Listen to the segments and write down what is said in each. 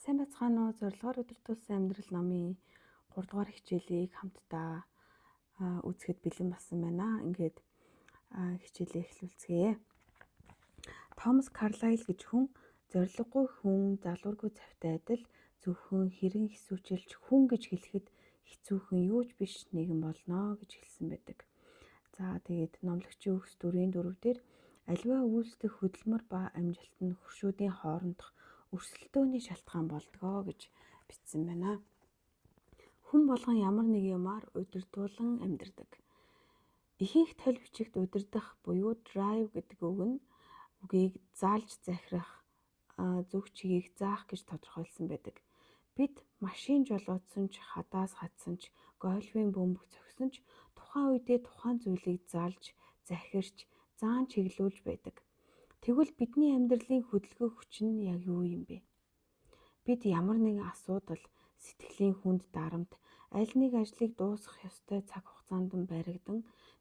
Сайн байцгаана уу? Зорилгоор өдөртүүлсэн амьдрал номын 3 дугаар хичээлийг хамтдаа үзэхэд бэлэн болсон байна. Ингээд хичээлээ эхлүүлцгээе. Томас Карлайл гэж хүн зорилгогүй хүн залуургүй завтай адил зөвхөн хэрэн хэсүүчилж хүн гэж хэлэхэд хэцүүхэн юу ч биш нэгэн болно гэж хэлсэн байдаг. За, тэгээд номлогчийн үгс 4-ийн 4 дээр аливаа үйлсдэх хөдөлмөр ба амжилт нь хөршүүдийн хоорондох өрсөлдөөний шалтгаан болдгоо гэж бичсэн байна. Хүн болгон ямар нэг юмар удирдуулан амьдардаг. Ихэнх толь бичигт удирдах буюу drive гэдэг үг нь үгийг заалж захирах, зүг чигийг заах гэж тодорхойлсон байдаг. Бид машин жолоодсон ч, хадаас хадсан ч, гольфын бөмбөг цохисон ч тухайн үедээ тухайн зүйлийг залж, захирч, заан чиглүүлж байдаг. Тэгвэл бидний амьдралын хөдөлгөх хүч нь яг юу юм бэ? Бид ямар нэгэн асуудал, сэтгэлийн хүнд дарамт, аль нэг ажлыг дуусгах ёстой цаг хугацаанд нь баригдан,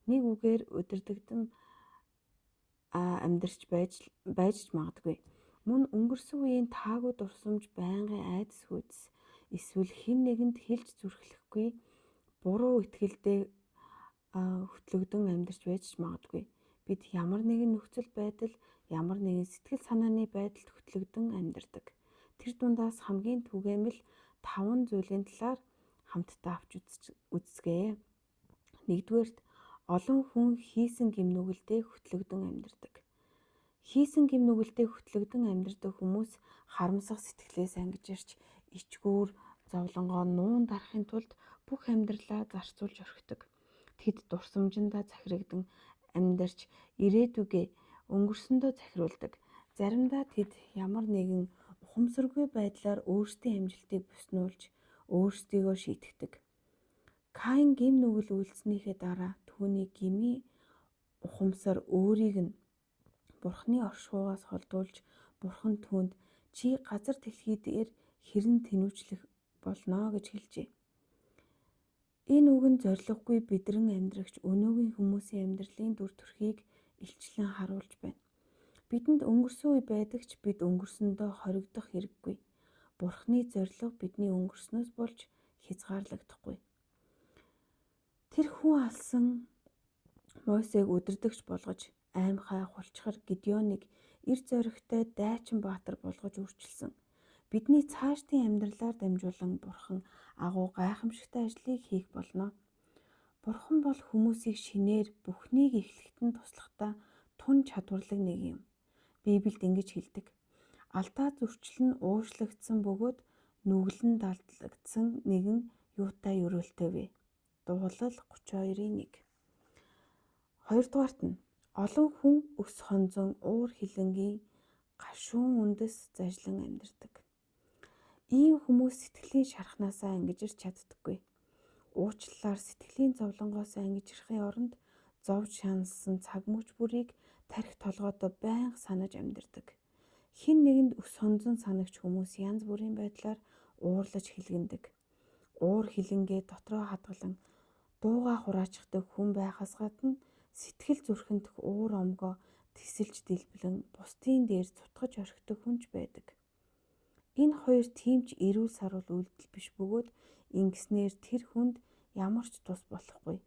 нэг үгээр удирдагдан амьдарч байж ч магадгүй. Мөн өнгөрсөн үеийн таагүй дурсамж, байнгын айдас хүйдэс эсвэл хэн нэгэнд хэлж зүрхлэхгүй буруу итгэлдээ хөтлөгдөн амьдарч байж ч магадгүй. Бид ямар нэгэн нөхцөл байдал, ямар нэгэн сэтгэл санааны байдалд хөтлөгдөн амьдардаг. Тэр дундаас хамгийн түгээмэл таван зүйлийн талаар хамтдаа авч үзцгээе. Нэгдүгээрт, олон хүн хийсэн гэм нүгэлдээ хөтлөгдөн амьдардаг. Хийсэн гэм нүгэлдээ хөтлөгдөн амьдардаг хүмүүс харамсах сэтгэлээс ангижирч, ичгүүр зовлонгоо нуун дарахын тулд бүх амьдралаа зарцуулж орхидог. Тэд дурсамжиндаа захирагдан амьдарч ирээдүгээ өнгөрсөндөө захируулдаг. Заримдаа тэд ямар нэгэн ухамсаргүй байдлаар өөрсдийн амжилтыг буснуулж өөрсдийгөө шийтгдэг. Каин гэм нүгэл үйлдсэнийхээ дараа түүний гмийн ухамсар өөрийг нь Бурхны оршихуйгаас холдуулж, Бурхан түүнд чи газар дэлхий дээр хэрэн тэнүүчлэх болно гэж хэлжээ. Энэ үг нь зорилгогүй бидрэн амьдрагч өнөөгийн хүмүүсийн амьдралын дүр төрхийг илчлэн харуулж байна. Бидэнд өнгөрсөн үе байдаг ч бид өнгөрсөндөө хоригдох хэрэггүй. Бурхны зорилго бидний өнгөрснөөс болж хязгаарлагдахгүй. Тэр хүн алсан Мосег удирдагч болгож, аймхай хулчхар Гидеоныг эр зоригтой дайчин баатар болгож өөрчилсөн. Бидний цаашдын амьдралаар дамжуулан Бурхан агуу гайхамшигтай ажлыг хийх болно. Бурхан бол хүмүүсийг шинээр бүхнийг эхлэхэд нь туслахдаа тун чадварлаг нэг юм. Библиэд ингэж хэлдэг: "Алдаа зөрчил нь уушлагдсан бөгөөд нүгэл нь далдлагдсан нэгэн юутай ерөөлтэй вэ?" Дуулал 32-ийн 1. Хоёрдугаарт нь, олон хүн өс хонзон уур хилэнгийн гашуун үндэс зажлан амьдардаг. Ийм хүмүүс сэтгэлийн шархнаасаа ангижирч чаддаггүй. Уучлалаар сэтгэлийн зовлонгоос ангижрахын оронд зовж шаналсан цаг мөч бүрийг тархи толгойдоо байнга санаж амьдардаг. Хэн нэгэнд өс хонзон санагч хүмүүс янз бүрийн байдлаар уурлаж хилгэндэг. Уур хилэнгээ дотроо хадгалан дуугаа хураачдаг хүн байхаас гадна сэтгэл зүрхэндх уур омгоо тэсэлж дэлбэлэн бусдын дээр цутгаж орхидог хүн ч байдаг. Энэ хоёр тийм ч эрүүл саруул үйлдэл биш бөгөөд ингэснээр тэр хүнд ямар ч тус болохгүй.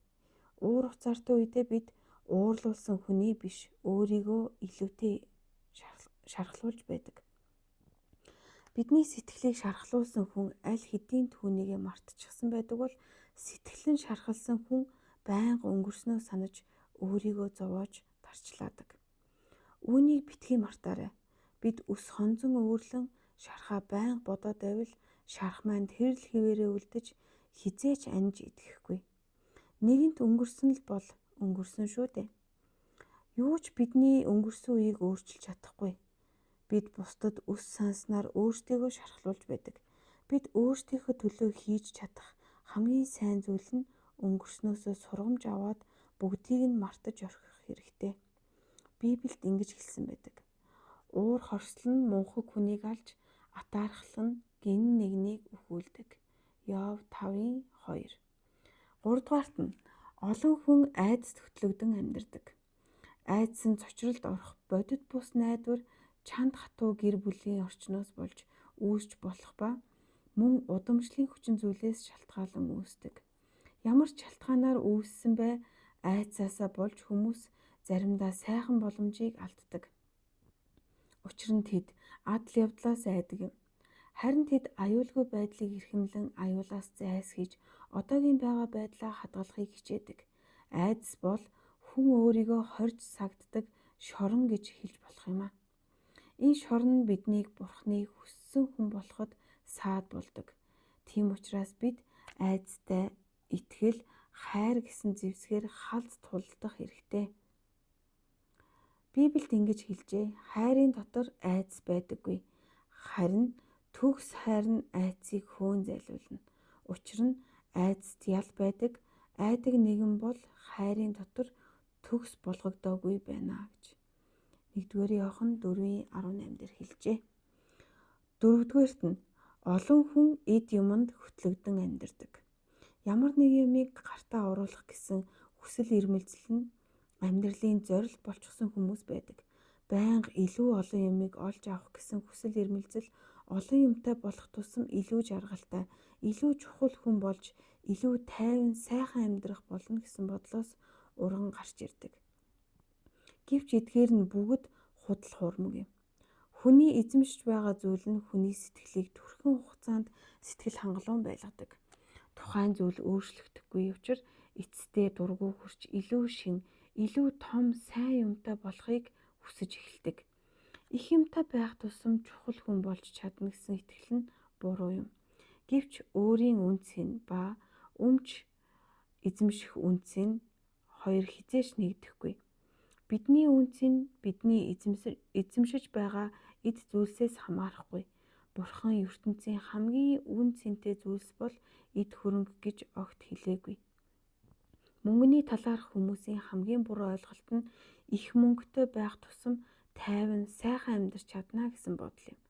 Уур уцаартай үедээ бид уурлуулсан хүний биш, өөрийгөө илүүтэй шархлуулж байдаг. Бидний сэтгэлийг шархлуулсан хүн аль хэдийн түүнийгээ мартчихсан байдаг бол сэтгэл нь шархалсан хүн байнга өнгөрснөө санаж өөрийгөө зовоож тарчлаадаг. Үүнийг битгий мартаарай. Бид өс хонзон уурлан шархаа байнга бодоод байвал шарх маань тэр л хэвээрээ үлдэж хэзээ ч аниж идэхгүй. Нэгэнт өнгөрсөн л бол өнгөрсөн шүү дээ. Юу ч бидний өнгөрсөн үеийг өөрчилж чадахгүй. Бид бусдад өс санснаар өөрсдийгөө шархлуулж байдаг. Бид өөрсдийнхөө төлөө хийж чадах хамгийн сайн зүйл нь өнгөрснөөсөө сургамж аваад бүгдийг нь мартаж орхих хэрэгтэй. Библиэд ингэж хэлсэн байдаг: "Уур хорсол нь мунхаг хүнийг алж, атаархал нь гэнэ нэгнийг үхүүлдэг." Иов 5-ын 2. Гуравдугаарт нь, олон хүн айдаст хөтлөгдөн амьдардаг. Айдас нь цочролд орох бодит бус найдвар, чанд хатуу гэр бүлийн орчноос болж үүсч болох ба мөн удамшлын хүчин зүйлээс шалтгаалan үүсдэг. Ямар ч шалтгаанаар үүссэн бай айцаасаа болж хүмүүс заримдаа сайхан боломжийг алддаг. Учир нь тэд адал явдлаас айдаг юм. Харин тэд аюулгүй байдлыг эрхэмлэн аюулаас зайлсхийж одоогийн байгаа байдлаа хадгалахыг хичээдэг. Айдас бол хүн өөрийгөө хорж сагддаг шорон гэж хэлж болох юм а. Энэ шорон нь биднийг Бурхны хүссэн хүн болоход саад болдог. Тийм учраас бид айдастай итгэл, хайр гэсэн зэвсгээр халз тулдах хэрэгтэй. Библиэд ингэж хэлжээ. Хайрын дотор айдас байдаггүй. Харин төгс хайр нь айдсыг хөөн зайлуулна. Учир нь айдаст ял байдаг. Айдаг нэгэн бол хайрын дотор төгс болгогдоогүй байна гэж. 1-р Иохан 4:18 дээр хэлжээ. 4-р нь олон хүн эд юманд хөтлөгдөн амьдардаг. Ямар нэг юмыг гартаа оруулах гэсэн хүсэл эрмэлзэл нь амьдралын зорилт болчихсон хүмүүс байдаг. Байнга илүү олон юмыг олж авах гэсэн хүсэл эрмэлзэл олон юмтай болох тусам илүү жаргалтай, илүү чухал хүн болж, илүү тайван, сайхан амьдрах болно гэсэн бодлоос урган гарч ирдэг. Гэвч эдгээр нь бүгд худал хуурмаг юм. Хүний эзэмшиж байгаа зүйл нь хүний сэтгэлийг түрхэн хугацаанд сэтгэл хангалуун байлгадаг. Тухайн зүйл өөрчлөгдөхгүй учир эцэстээ дургүй хүрч илүү шин, илүү том сайн юмтай болохыг хүсэж эхэлдэг. Их юмтай байх тусам чухал хүн болж чадна гэсэн итгэл нь буруу юм. Гэвч өөрийн үнц нь ба өмч эзэмших үнц нь хоёр хизээч нэгдэхгүй. Бидний үнц нь бидний эзэмшиж байгаа эд зүйлсээс хамаарахгүй. Бурхан ертөнцийн хамгийн үн цэнтэй зүйлс бол эд хөрөнгө гэж огт хэлээгүй. Мөнгөний талаарх хүмүүсийн хамгийн буруу ойлголт нь их мөнгөтэй байх тусам тайван сайхан амьдарч чадна гэсэн бодол юм.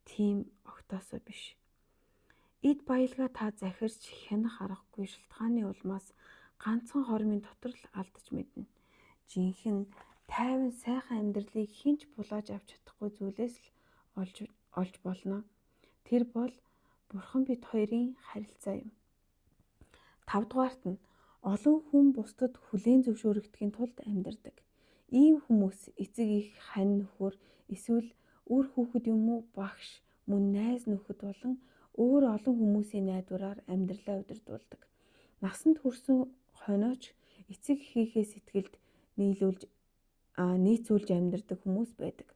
Тийм огтоосоо биш. Эд баялгаа та захирч хянах аргагүй шалтгааны улмаас ганцхан хормын дотор л алдаж мэднэ. Жинхэнэ тайван сайхан амьдралыг хэн ч булааж авч чадахгүй зүйлээс л олж болно. Тэр бол Бурхан бид хоёрын харилцаа юм. 5 дугаарт нь олон хүн бусдад хүлээн зөвшөөрөгдөхийн тулд амьдардаг. Ийм хүмүүс эцэг их, хань нөхөр, эсвэл үр хүүхэд юм уу, багш, мөн найз нөхөд болон өөр олон хүмүүсийн найдвараар амьдралаа удирдуулдаг. Насанд хүрсэн хонооч эцэг эхийнхээ сэтгэлд нийцүүлж амьдардаг хүмүүс байдаг.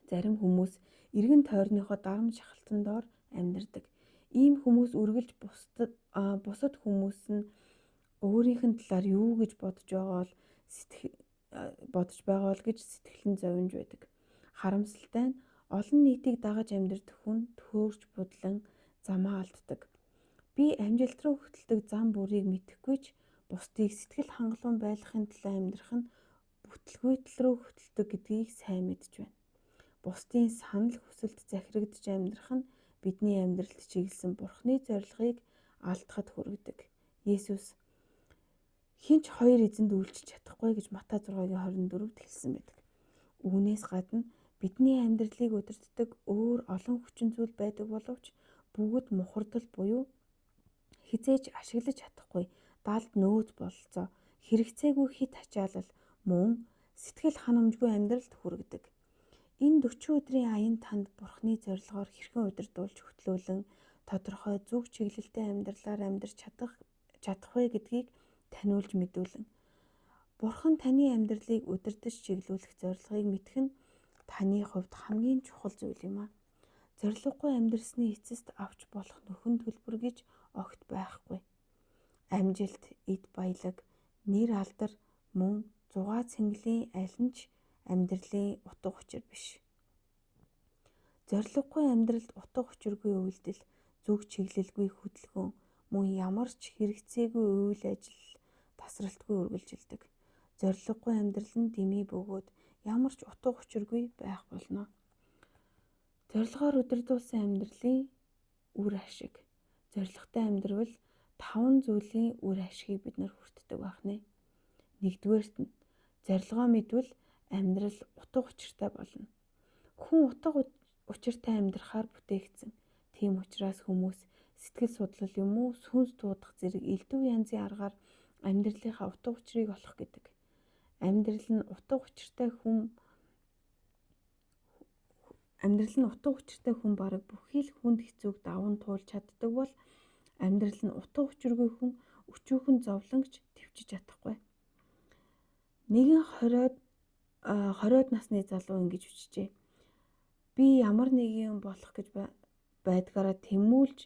Зарим хүмүүс эргэн тойрныхоо дарамт шахалтан доор амьдардаг. Ийм хүмүүс үргэлж бусад хүмүүс нь өөрийнх нь талаар юу гэж бодож байгаа бол гэж сэтгэл нь зовж байдаг. Харамсалтай нь олон нийтийг дагаж амьдардаг хүн төөрч будлан замаа алддаг. Би амжилт руу хөтэлдэг зам бүрийг мэдэхгүй ч бусдыг сэтгэл хангалуун байлгахын төлөө амьдрах нь бүтлгүүтэл рүү хөтэлдэг гэдгийг сайн мэдж байна. Бусдын санал хүсэлд захирагдж амьдрах нь бидний амьдралд чиглэсэн Бурхны зорилгыг алдахад хүргэдэг. Есүс хэн ч хоёр эзэнд үйлчилж чадахгүй гэж Матай 6:24-д хэлсэн байдаг. Үүнээс гадна бидний амьдралыг удирддаг өөр олон хүчин зүйл байдаг боловч бүгд мухардал буюу хизээж ашиглаж чадахгүй далд нөөц бололцоо, хэрэгцээгүй хит ачаалал, мөн сэтгэл ханамжгүй амьдралд хүргэдэг. Энэ 40 өдрийн аян танд Бурхны зорилгоор хэрхэн удирдуулж хөтлөөлөн тодорхой зөв чиглэлтэй амьдралаар амьдарч чадах вэ гэдгийг таниулж мэдүүлэн. Бурхан таны амьдралыг удирдах чиглүүлэх зорилгыг мэдэх нь таны хувьд хамгийн чухал зүйл юм а. Зорилгогүй амьдрсны эцэст авч болох нөхөн төлбөр гэж огт байхгүй. Амжилт, эд баялаг, нэр алдар, мөн зугаа цэнгэлийн аль нь ч амьдралын утга учир биш. Зорилгогүй амьдралд утга учиргүй үйлдэл, зөв чиглэлгүй хөдөлгөөн, мөн ямар ч хэрэгцээгүй үйл ажил тасралтгүй үргэлжилдэг. Зорилгогүй амьдрал нь дэмий бөгөөд ямар ч утга учиргүй байх болно. Зорилгоор удирдуулсан амьдралын үр ашиг. Зорилготой амьдрал 5 зүйлийн үр ашигыг бид нар хүртдэг байх нэ. Нэгдүгээрт нь зорилгоо мэдвэл амьдрал утга учиртай болно. Хүн утга учиртай амьдрахаар бүтээгдсэн. Тийм учраас хүмүүс сэтгэл судлал юм уу сүнс дуудах зэрэг элдв янзын аргаар амьдралынхаа утга учирыг олох гэдэг. Амьдрал нь утга учиртай хүн Амьдрал нь утга учиртай хүн бараг бүхий л хүнд хэцүүг даван туулж чаддаг бол амьдрал нь утга учиргүй хүн өчүүхэн зовлонгч төвчж чадахгүй. Нэгэн 20-од насны залуу ингэж үчижээ. Би ямар нэгэн юм болох гэж байдгаараа тэмүүлж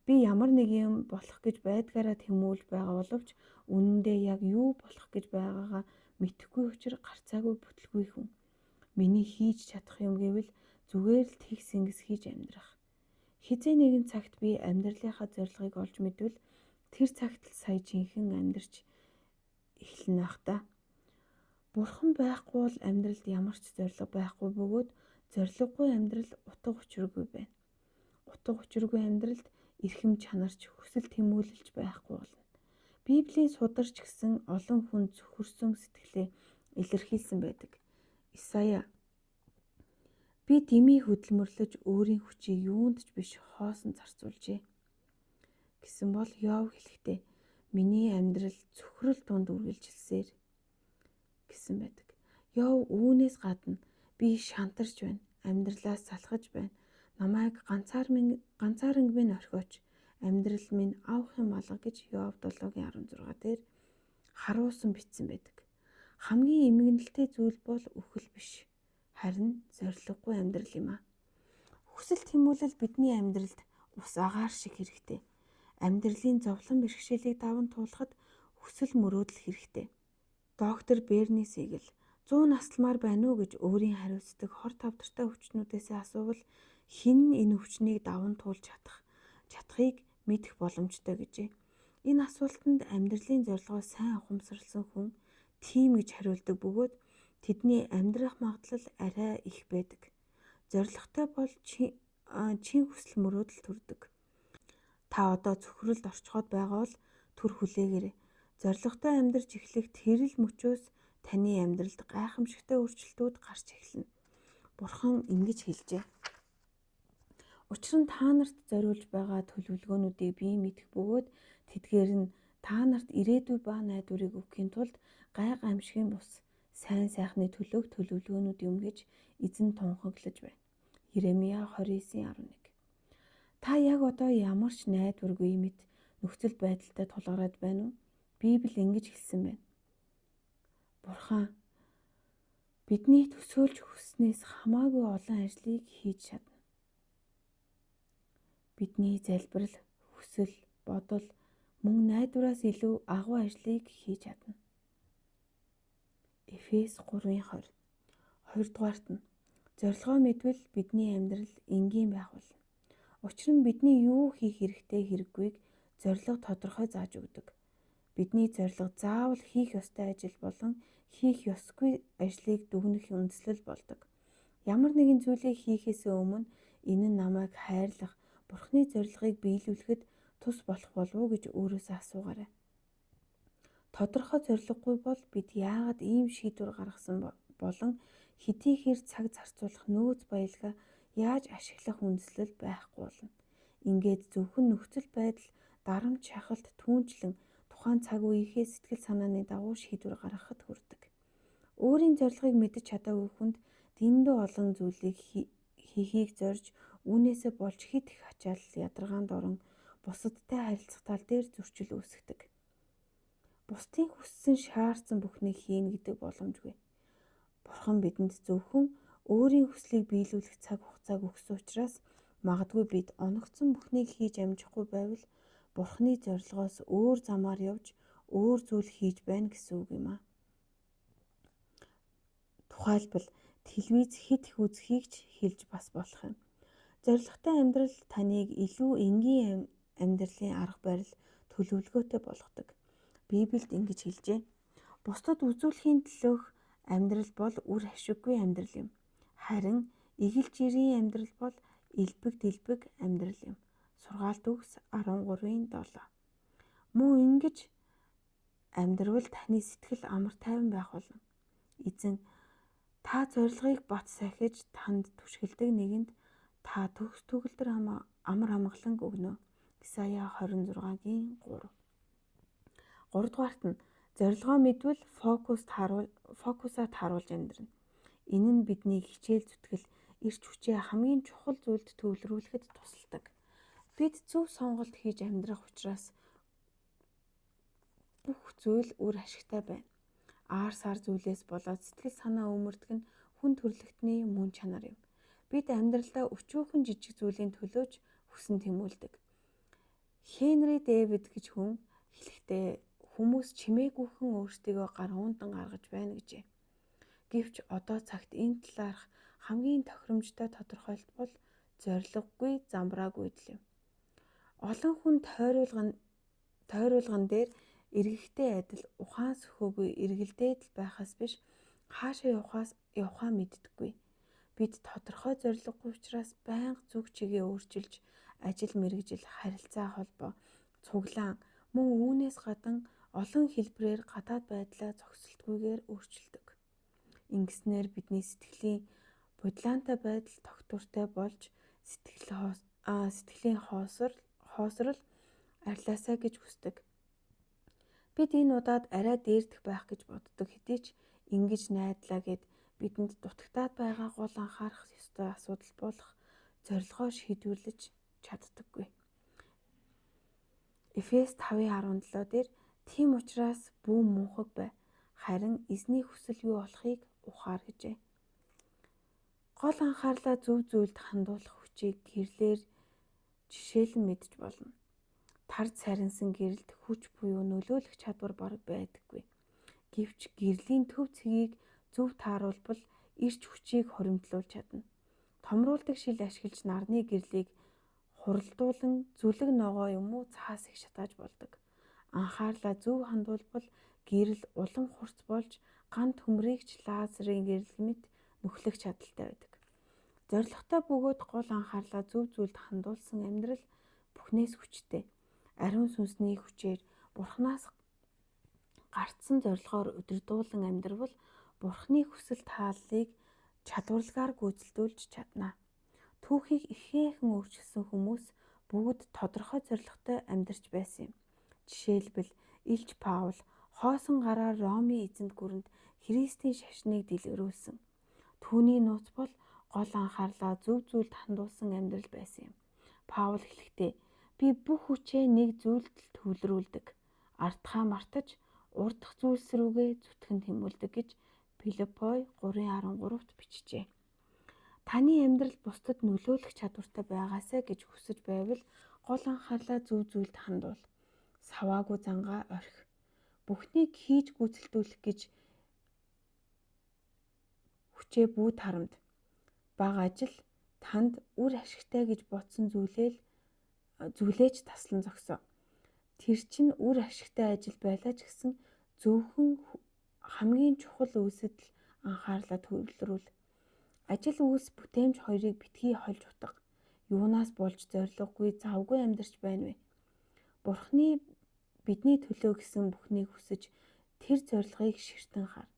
би ямар нэгэн юм болох гэж байдгаараа тэмүүлж байгаа боловч үнэндээ яг юу болох гэж байгаагаа мэдэхгүй учир гарцаагүй бүтлгүй хүн. Миний хийж чадах юм гэвэл зүгээр л тэгс ингэс хийж амьдрах. Хизээ нэгэн цагт би амьдралынхаа зорилгыг олж мэдвэл тэр цагт л сая жинхэнэ амьдарч эхэлнэ ах та. Бурхан байхгүй бол амьдралд ямар ч зорилго байхгүй бөгөөд зорилгогүй амьдрал утга учиргүй байна. Утга учиргүй амьдралд эрхэм чанарч хүсэл тэмүүлэлч байхгүй болно. Библийн сударч гэсэн олон хүн цөхөрсөн сэтгэлээ илэрхийлсэн байдаг. Исая би дэмий хөдөлмөрлөж өөрийн хүчийг юунд ч биш хоосон зарцуулжээ гэсэн бол Йов хэлэхдээ миний амьдрал цөхрөл дунд үргэлжилсээр гэсэн байдаг. Йов үүнээс гадна би шантарч байна. Амьдралаас салхаж байна. Намайг ганцааранг минь орхиоч. Амьдрал минь авах юм алга гэж Йов 7:16 дээр харуулсан бичсэн байдаг. Хамгийн эмгэнэлтэй зүйл бол үхэл биш. Харин зорилгогүй амьдрал юм а. Хүсэл тэмүүлэл бидний амьдралд ус агаар шиг хэрэгтэй. Амьдралын зовлон бэрхшээлийг даван туулахад хүсэл мөрөөдөл хэрэгтэй. Доктор Берни Сигэл 100 насламаар байна уу гэж өөрийн хариуцдаг хор тавдартай өвчтнүүдээс асуувал хэн нь энэ өвчнийг даван туулж чадахыг мэдэх боломжтой гэжээ. Энэ асуултанд амьдралын зорилгоо сайн ухамсарласан хүн тийм гэж хариулдаг бөгөөд тэдний амьдрах магадлал арай их байдаг. Зорилготой бол чин хүсэл мөрөөдөл төрдөг. Та одоо цөхрөлд орчхоод байгаа бол түр хүлээгээрэй. Зорилготой амьдарч эхлэх тэр л мөчөөс таны амьдралд гайхамшигтай өөрчлөлтүүд гарч эхэлнэ. Бурхан ингэж хэлжээ. Учир нь та нарт зориулж байгаа төлөвлөгөөнүүдийг би мэдэх бөгөөд тэдгээр нь та нарт ирээдүй ба найдварыг өгөхийн тулд гай гамшигын бус сайн сайхны төлөөх төлөвлөгөөнүүд юм гэж эзэн тунхаглаж байна. Еремия 29:11. Та яг одоо ямар ч найдваргүй мэт нөхцөл байдалтай тулгараад байна уу? Библи ингэж хэлсэн байна. Бурхан бидний төсөөлж хүснээс хамаагүй олон ажлыг хийж чадна. Бидний залбирал, хүсэл, бодол мөн найдвараас илүү агуу ажлыг хийж чадна. Эфес 3:20. Хоёрдугаарт нь зорилгоо мэдвэл бидний амьдрал энгийн байх болно. Учир нь бидний юу хийх хэрэгтэй хэрэггүйг зорилго тодорхой зааж өгдөг. Бидний зорилго заавал хийх ёстой ажил болон хийх ёсгүй ажлыг дүгнэх үндслэл болдог. Ямар нэгэн зүйлийг хийхээс өмнө энэ нь намайг хайрлах, Бурхны зорилгыг биелүүлэхэд тус болох болов уу гэж өөрөөсөө асуугаарай. Тодорхой зорилгогүй бол бид яагаад ийм шийдвэр гаргасан болон хэдийгээр цаг зарцуулах нөөц баялгаа яаж ашиглах үндслэл байхгүй болно. Ингээд зөвхөн нөхцөл байдал, дарамт шахалт, түүнчлэн тухайн цаг үеийнхээ сэтгэл санааны дагуу шийдвэр гаргахад хүрдэг. Өөрийн зорилгыг мэдэж чадаагүй хүнд дэндүү олон зүйлийг хийхийг зорж үүнээсээ болж хэд их ачаал ядаргаанд орон бусадтай харилцах тал дээр зөрчил үүсгэдэг. Бусдын хүссэн шаардсан бүхнийг хийнэ гэдэг боломжгүй. Бурхан бидэнд зөвхөн өөрийн хүслийг биелүүлэх цаг хугацааг өгсөн учраас магадгүй бид оногцсон бүхнийг хийж амжихгүй байвал Бурханы зорилгоос өөр замаар явж өөр зүйл хийж байна гэсэн үг юм аа. Тухайлбал телевиз хэд их үзэхийг ч хэлж бас болох юм. Зорилготой амьдрал таныг илүү энгийн амьдралын арга барил төлөвлөгөөтэй болгодог. Библиэд ингэж хэлжээ. Бусдад үзүүлэхийн төлөөх амьдрал бол үр ашиггүй амьдрал юм. Харин эгэл жирийн амьдрал бол элбэг дэлбэг амьдрал юм. Сургаалт үгс 13:7. Мөн ингэж амьдрвал таны сэтгэл амар тайван байх болно. Эзэн Та зорилгыг бат сахиж танд түшгэлдэг нэгэнд та төгс төгөлдөр амар амгаланг өгнө. Исая 26-гийн 3. Гуравдугаарт нь зорилгоо мэдвэл фокусаа тааруулж амьдрна. Энэ нь бидний хичээл зүтгэл, эрч хүчээ хамгийн чухал зүйлд төвлөрүүлэхэд тусалдаг. Бид зөв сонголт хийж амьдрах учраас бүх зүйл үр ашигтай байна. Аар сар зүйлээс болоод сэтгэл санаа өмөрдөг нь хүн төрөлхтний мөн чанар юм. Бид амьдралдаа өчүүхэн жижиг зүйлийн төлөөч хүсэн тэмүүлдэг. Хенри Дэвид гэж хүн хэлэхдээ хүмүүс чимээгүйхэн өөрсдийгөө гар уундан гаргаж байна гэжээ. Гэвч одоо цагт энэ талаарх хамгийн тохиромжтой тодорхойлолт бол зорилгогүй замбраагүй юм. Олон хүн тойруулган дээр эргэхтэй адил ухаан сөхөөгүй эргэлдээд л байхаас биш хаашаа явахаа мэддэггүй. Бид тодорхой зорилгогүй учраас байнга зүг чигээ өөрчилж, ажил мэргэжил, харилцаа холбоо, цуглаан мөн үүнээс гадна олон хэлбэрээр гадаад байдлаа зогсолтгүйгээр өөрчилдөг. Ингэснээр бидний сэтгэлийн будилаантай байдал тогтвортой болж сэтгэлийн хоосрол арилаасай гэж хүсдэг. Бид энэ удаад арай дээрдэх байх гэж боддог хэдий ч ингэж найдлаа гэд бидэнд дутагтаад байгаа гол анхаарах ёстой асуудал болох зорилгоо шийдвэрлэж чаддаггүй. Эфес 5:17 дээр тийм учраас бүү мунхаг бай. Харин эзний хүсэл юу болохыг ухаар гэжээ. Гол анхаарлаа зөв зүйлд хандуулах хүчийг гэрлээр жишээлэн мэдж болно. Тар царинсан гэрэлд хүч буюу нөлөөлөх чадвар бараг байдаггүй. Гэвч гэрлийн төв цэгийг зөв тааруулбал эрч хүчийг хоримтлуулж чадна. Томруулдаг шил ашиглаж нарны гэрлийг хуралдуулан зүлэг ногоо юм уу цаасыг шатааж болдог. Анхаарлаа зөв хандуулбал гэрэл улам хурц болж ган төмрийг ч лазерын гэрэл мэт нүхлэх чадалтай байдаг. Зорилготой бөгөөд гол анхаарлаа зөв зүйлд хандуулсан амьдрал бүхнээс хүчтэй. Ариун сүнсний хүчээр Бурханаас гарцсан зорилгоор удирдуулан амьдрвал Бурханы хүсэл тааллыг чадварлагаар гүйцэлдүүлж чадна. Түүхийг ихээхэн өөрчилсөн хүмүүс бүгд тодорхой зорилготой амьдарч байсан юм. Жишээлбэл Илч Паул хоосон гараар Ромын эзэнт гүрэнд Христийн шашныг дэлгэрүүлсэн. Түүний нууц бол гол анхаарлаа зөв зүйлд хандуулсан амьдрал байсан юм. Паул хэлэхдээ би бүх хүчээ нэг зүйлд л төвлөрүүлдэг. Ардхаа мартаж урдах зүйлс рүүгээ зүтгэн тэмүүлдэг гэж Филиппой 3:13-т бичжээ. Таны амьдрал бусдад нөлөөлөх чадвартай байгаасай гэж хүсэж байвал гол анхаарлаа зөв зүйлд хандуул. Саваагүй зангаа орхи. Бүхнийг хийж гүйцэлдүүлэх гэж хүчээ бүү тарамд. Бага ажил танд үр ашигтай гэж бодсон зүйлээ ч таслан зогсоо. Тэр чинь үр ашигтай ажил байлаа ч гэсэн зөвхөн хамгийн чухал үйлсэд л анхаарлаа төвлөрүүл. Ажил үйлс бүтээмж хоёрыг битгий хольж утга. Юунаас болж зорилгогүй завгүй амьдарч байна вэ? Бурхны бидний төлөө гэсэн бүхнийг хүсэж тэр зорилгыг ширтэн хар.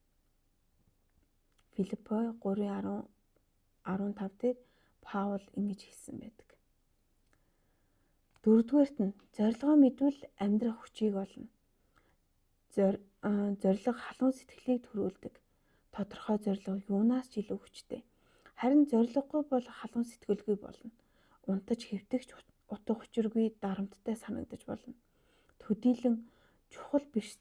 Филиппой 3:15 дээр Паул ингэж хэлсэн байдаг. Дөрөвдүгээрт нь зорилгоо мэдвэл амьдрах хүчийг олно. Зорилго халуун сэтгэлийг төрүүлдэг. Тодорхой зорилго юунаас ч илүү хүчтэй. Харин зорилгогүй бол халуун сэтгэлгүй болно. Унтаж хэвтэх ч утга учиргүй дарамттай санагдаж болно. Төдийлөн чухал биш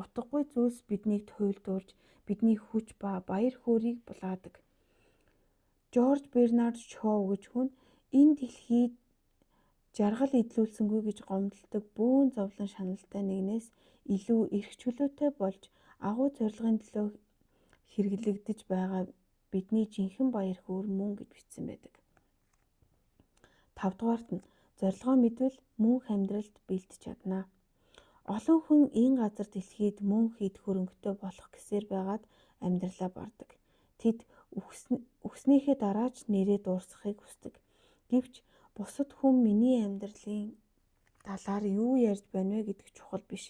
утгагүй зүйлс биднийг туйлдуулж, бидний хүч ба баяр хөөрийг булаадаг. Жорж Бернард Шоу гэж хүн энэ дэлхийд жаргал эдлүүлсэнгүй гэж гомдолдог бөөн зовлон шаналтай нэгнээс илүү эрх чөлөөтэй болж агуу зорилгын төлөө хэрэглэгдэж байгаа бидний жинхэнэ баяр хөөр мөн гэж бичсэн байдаг. Тавдугаарт нь зорилгоо мэдвэл мөнх амьдралд бэлдэж чадна. Олон хүн энэ газар дэлхийд мөнх эд хөрөнгөтэй болох гэсээр байгаад амьдралаа бардаг. Тэд үхснийхээ дараа ч нэрээ дуурсахыг хүсдэг. Гэвч бусад хүн миний амьдралын талаар юу ярьж байна вэ гэдэг чухал биш.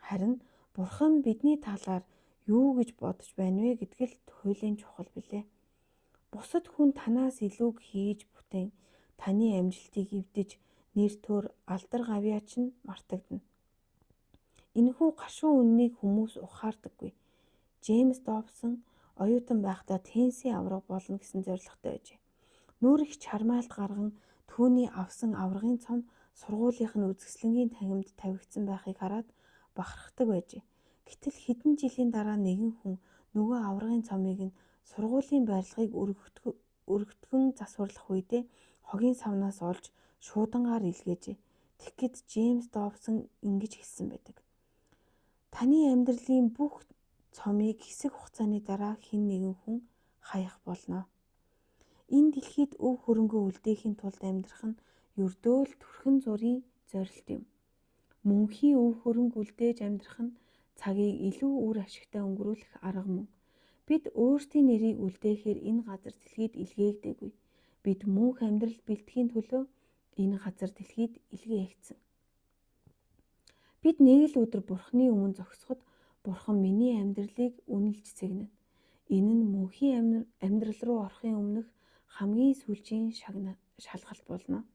Харин Бурхан бидний талаар юу гэж бодож байна вэ гэдг л туйлын чухал билээ. Бусад хүн танаас илүүг хийж бүтээн таны амжилтыг эвдэж нэр төр алдар гавьяа чинь мартагдана. Энэхүү гашуун үннийг хүмүүс ухаардаггүй. Джеймс Добсон оюутан байхдаа теннисийн аварга болно гэсэн зорилготой байжээ. Нүүр их чармайлт гарган түүний авсан аваргын цом сургуулийнх нь үзэсгэлэнгийн танхимд тавигдсан байхыг хараад бахархдаг байжээ. Гэтэл хэдэн жилийн дараа нэгэн хүн нөгөө аваргын цомыг нь сургуулийн барилгыг өргөтгөн засварлах үедээ хогийн савнаас олж шуудангаар илгээжээ. Тэгэхэд Джеймс Добсон ингэж хэлсэн байдаг. Таны амьдралын бүх цомыг хэсэг хугацааны дараа хэн нэгэн хүн хаях болно. Энэ дэлхийд өв хөрөнгөө үлдээхийн тулд амьдрах нь ердөө л түрхэн зургийн зорилт юм. Мөнхийн өв хөрөнгө үлдээж амьдрах нь цагийг илүү үр ашигтай өнгөрүүлэх арга мөн. Бид өөрсдийн нэрийг үлдээхээр энэ газар дэлхийд илгээгдээгүй. Бид мөнх амьдрал бэлтгэхийн төлөө энэ газар дэлхийд илгээгдсэн. Бид нэг л өдөр Бурхны өмнө зогсоход Бурхан миний амьдралыг үнэлж цэгнэ. Энэ нь мөнхийн амьдрал руу орохын өмнөх хамгийн сүүлчийн шалгалт болно.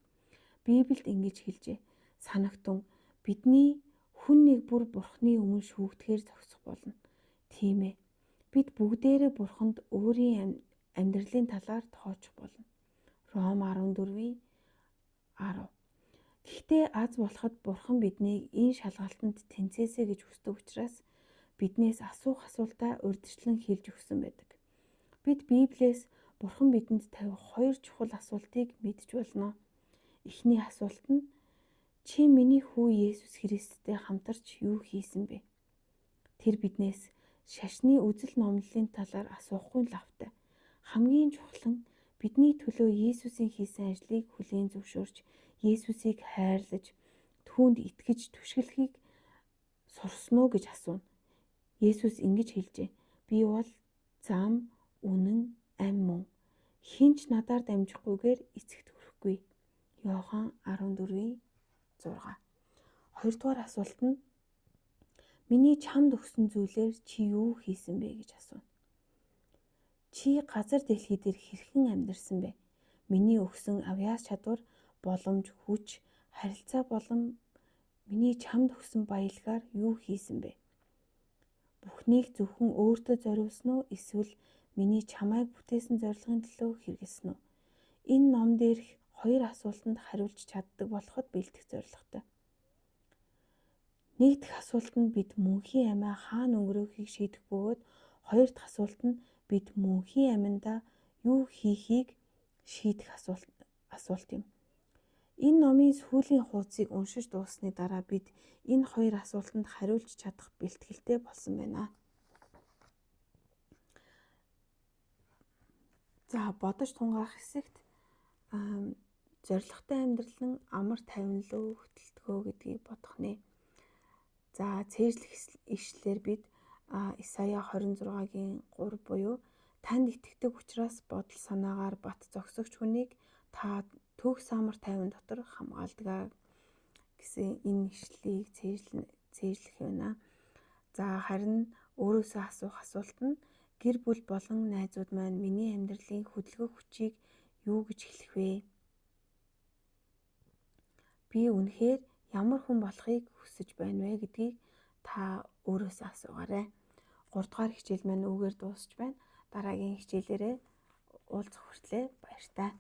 Библиэд ингэж хэлжээ. Санагтун бидний хүн нэг бүр Бурхны өмнө шүүгдэхээр зогсох болно. Тийм ээ. Бид бүгдээрээ Бурханд өөрийн амьдралын талаар тооцох болно. Ром 14-ийн 10. Гэхдээ аз болоход Бурхан биднийг энэ шалгалтанд тэнцээсэй гэж хүсдэг учраас биднээс асуух асуултаа урьдчилан хэлж өгсөн байдаг. Бид Библиэс Бурхан бидэнд тавих хоёр чухал асуултыг мэдж болно. Эхний асуулт нь чи миний хүү Есүс Христтэй хамтарч юу хийсэн бэ? Тэр биднээс шашны үзэл номлолын талаар асуухгүй лавтай. Хамгийн чухал нь бидний төлөө Есүсийн хийсэн ажлыг хүлээн зөвшөөрч, Есүсийг хайрлаж, түүнд итгэж түшиглэхийг сурсан уу гэж асууна. Есүс ингэж хэлжээ. Би бол зам, үнэн, ам мөн. Хэн ч надаар дамжихгүйгээр эцэгт хүрэхгүй. Иохан 14-ийн 6. Хоёрдугаар асуулт нь миний чамд өгсөн зүйлээр чи юу хийсэн бэ гэж асууна. Чи газар дэлхий дээр хэрхэн амьдарсан бэ? Миний өгсөн авьяас чадвар, боломж, хүч, харилцаа болон миний чамд өгсөн баялагаар юу хийсэн бэ? Бүхнийг зөвхөн өөртөө зориулсан уу эсвэл миний чамайг бүтээсэн зорилгын төлөө хэрэглэсэн үү? Энэ ном дээрх хоёр асуултанд хариулж чаддаг болоход бэлтгэх зорилготой. Нэг дэх асуулт нь бид мөнхийн амиа хаана өнгөрөөхийг шийдэх бөгөөд хоёр дахь асуулт нь бид мөнхийн аминдаа юу хийхийг шийдэх асуулт юм. Энэ номын сүүлийн хуудсыг уншиж дууссаны дараа бид энэ хоёр асуултанд хариулж чадах бэлтгэлтэй болсон байна. За бодож тунгаах хэсэгт зорилготой амьдрал нь амар тайван руу хөтөлдгөө гэдгийг бодох нэ. За цээжлэх ишлэлээр бид Исая 26-гийн 3 буюу танд итгэдэг учраас бодол санаагаар бат зогсогч хүнийг та төгс амар тайван дотор хамгаалдаг гэсэн энэ ишлэлийг цээжлэх байна. За харин өөрөөсөө асуух асуулт нь гэр бүл болон найзууд маань миний амьдралын хөдөлгөх хүчийг юу гэж хэлэх вэ? Би үнэхээр ямар хүн болохыг хүсэж байна вэ гэдгийг та өөрөөсөө асуугаарай. 3 дугаар хичээл маань үүгээр дуусч байна. Дараагийн хичээлээрээ уулзах хүртлээр баяртай.